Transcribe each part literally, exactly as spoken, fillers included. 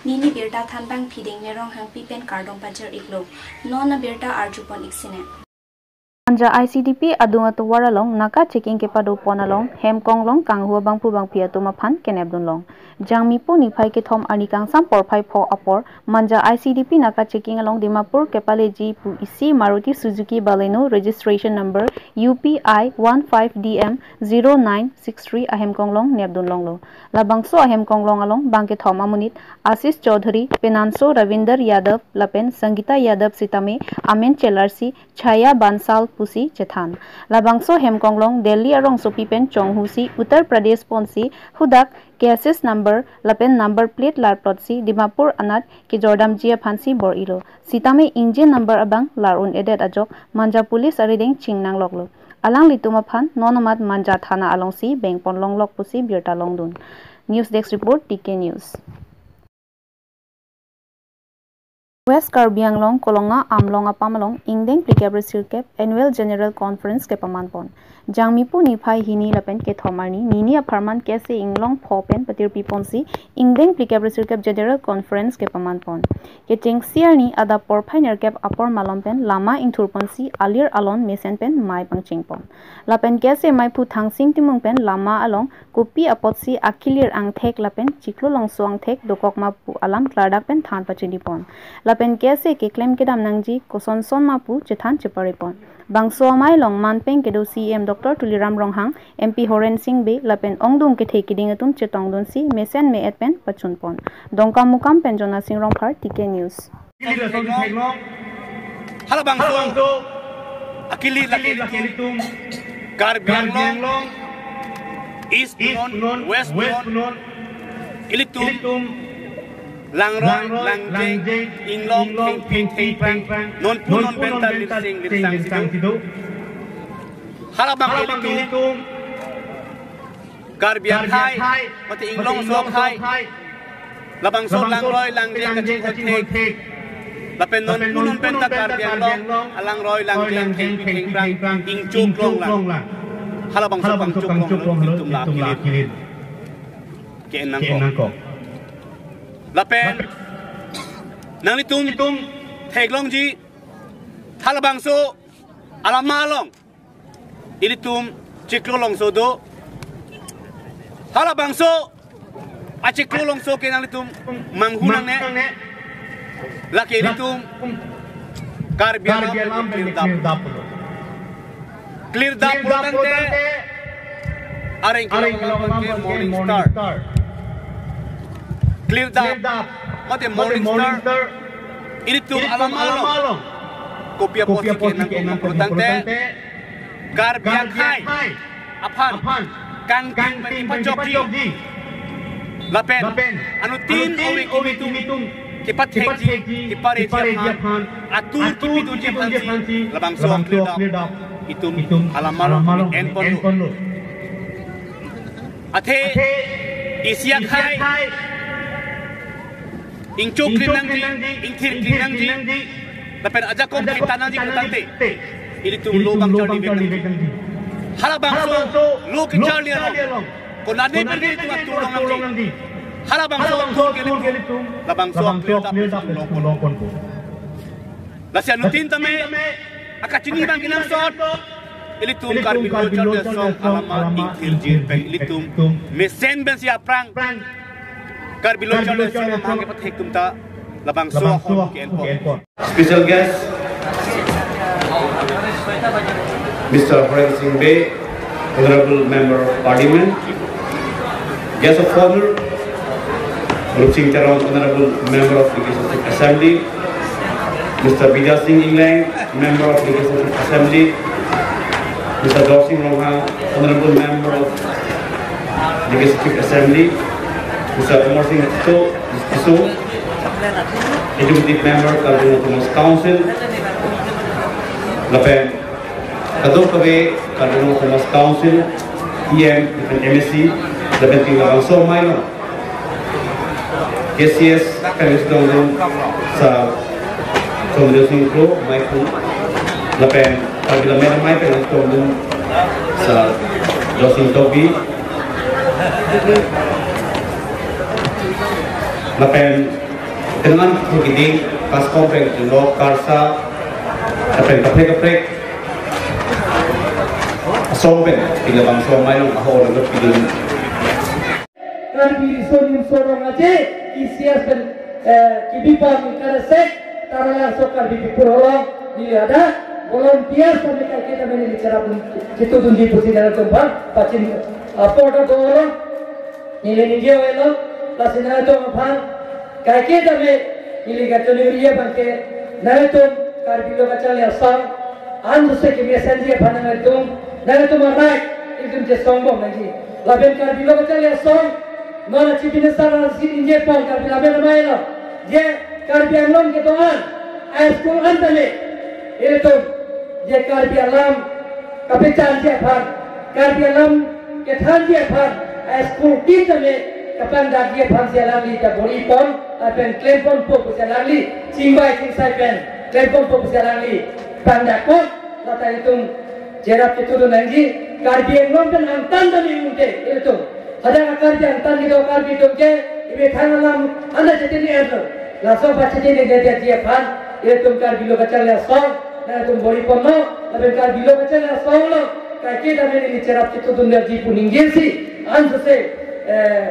Neli birta thanbang Phiding Nerong Hangpi pen kardom pajir-iklo. Non abirta arjupon-ik sine. Manja I C D P adung atovar along naka checking kepadopon along Hemkonglong kanghu abangphu bangphi atum aphan kenepdunlong. Jangmipo niphai kethom arni kangsam porphai pho apor Manja I C D P naka checking along Dimapur kepaleji pu isi Maruti Suzuki Baleno registration number U P I one five D M zero nine six three ahemkonglong nepdunlonglo. Labangso ahemkonglong along bangkethom amonit Ashish Chaudhary, penanso Ravinder Yadav lapen Sangeeta Yadav sitame amen chelarsi Chhaya Bansal pusi chethan. Labangso hemkonglong Delhi arongsopi pen chonghusi Uttar Pradesh ponsi hadak cases number lapen number plate larplotsi Dimapur anat kejordamji aphansi bor-ilo. Sitame engine number abang lar-un-edet ajok Manja police arideng chingna-ngloklo. Alanglitum aphan non amat Manja thana alongsi bengponlonglok pusi birta longdun. News Desk Report, T K News. West Karbi Anglong Kolonga Amlong apam along ingdeng phlikep ra sirkep Annual General Conference kepamanpon. Jangmipo niphai hini lapen kethom arni nini apharman K S A Inglong pho pen patirpiponsi ingdeng phlikep ra sirkep General Conference kepamanpon. Kechengsi arni adap porphai nerkep apor malom pen lama ingthurponsi alir alon mesen pen mei pangchengpon. Lapen K S A maiphu Thangsing Timung pen lama along kopi apotsi akilir angthek lapen chiklo longso angthek dokokma pu alam klardak pen than pachinipon. Lapen K S A keklem kedam nangji kosonson ma pu chethan cheparepon. Bangso amei along manpeng kedo C E M Doctor Tuliram Ronghang, M P Horen Sing Bey lapen ongdung kethe kiding atum chetongdunsi mesen me-et pen pachunpon. Dongkamukam pen Jonasing Rongphar, T K News. Hala bangso akilir lake ilitum Karbi Anglong, East punon, West punon, ilitum langroi langjeng, inglong thengpi thengphrang, nonpu nonbenta lirsing lirsang si do. Hala bang ilitum Karbi akhei mate Inglong aso akhei, labangso langroi langjeng kachinghon thek. Lapen nonpu nonbenta Karbi Anglong alangroi langjeng thengpi thengphrang ingchuk longlang. Hala bangso pangchuk longlo ilitum la akilir. Ke-en nangkok. Lapen nanglitum theklongji, hala bangso alama along ilitum chiklo longso do. Hala bangso achiklo longso ke nanglitum manghu nangne. Lake ilitum Karbi Anglong pen klirdap. Klirdap pulo tangte areng kelong abang ke Morning Star. Klirdap mate Morning Star ilitum alama along kopi apotsi ke-en nangkok pulo tangte Karbi akhei aphan kangting pen kepachokji lapen anuttin ove kimi atum kepathekji, kepareji aphan, atur kepidunji aphansi labangso aklirdap itum alama along enponlo. Athe isi akhei ingchuk krim nangji, ingthir krim nangji, lapen ajakong krim ta nangji pu tangte ilitum lo bang charli vek nangji. Hala bangso lo kecharli along konane pen ilitum atur long nangji. Hala bangso atur ke ilitum labangso aklirdap ilitum longponpo. Lasi anuttin tame akachini bang kenangsot, ilitum Karbi Lo Charli Asong alama ingthirjin pen ilitum mesen pensi aphrang Karbi Lo Charli Asong amahang kepathek atum ta labangso ahormu ke-enpon. Special guest, Mister Horen Sing Bey, Honorable Member of Parliament. Guest of honor, Rupsing Teron, Honorable Member of Legislative Assembly, Mister Bidya Sing Engleng, Member of Legislative Assembly, Mister Dorsing Ronghang, Honorable Member of Legislative Assembly, Mister Amar Sing Tisso, Tisso, Executive Member, Karbi Anglong Autonomous Council, lapen kadokave Karbi Anglong Autonomous Council, E M, lapen M A C, lapen ting labangso amei along K C S pen chetongdun Sir Somdeo Sing Kro, maiphu, lapen Karbi Lammet Amei pen chetongdun Sir Dorsing Tokbi, lapen Dengan kiding, kaskom pen lo karsa, kaprek kaprek kaprek. Asong pen, pila bangso amei along ahok lo kiding. Karbi Riso Nimso Rong Aje, K C S pen, eh, kibipam karasek, tarala so Karbi People Hall along, neli hadak, volunteers kami kaike tame neli cherap chetudunji pusi nangtum aphan, pachin, ah, porta dolo, neli ningje avelo, lasi nangtum aphan, kaike tame, neli kachoningri abangke, nangtum Karbi Lo Kacharli Asong, an jose kemesenji aphan nangtum, nangtum a-right, itum chesongbom nangji. Lapen Karbi Lo Kacharli Asong, non a-Chief Minister an si ningje pon Karbi lapen amei lo. Je Karbi Anglong kedo-an, a-school an tame, itum, je Karbi alam, kapechanji aphan, Karbi alam kethanji aphan, a-school tin tame, kapangdakji aphan si alangli ta bor-i pon, lapen klem ponpo pusi alangli, chingvai chingsai pen, klem ponpo pusi alangli, pangdak pon, lata itum, cherap chetudun nangji, Karbi Anglong pen angtan tame unte, itum. Hadak Karbi angtan kedo Karbi atum ke, imethang alam, anda chetini erlo. Laso aphan chetini dia dia dia aphan, itum Karbi Lo Kacharli Asong, nangtum bor-i ponlo, lapen Karbi Lo Kacharli Asong lo, kaike tame neli cherap chetudun nangji pu ningjesi, an jose, eh,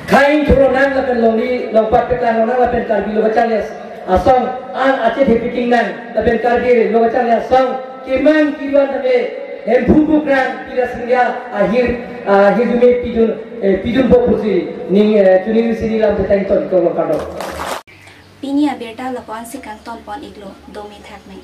khei thurlonang lapen longri longpat paklang lonang lapen Karbi Lo Kacharli Asong an achethe piting nang lapen Karbi Lo Kacharli Asong kemang kedo-an tame Hemphu Bukrang Pira Singya ahir, ah, hirjume pidun, eh, pidunpo pusi ning, eh, choningri si neli lam petang ton kolo kado. Pini abirta lapu-an si kangton pon iklo, dome thakme.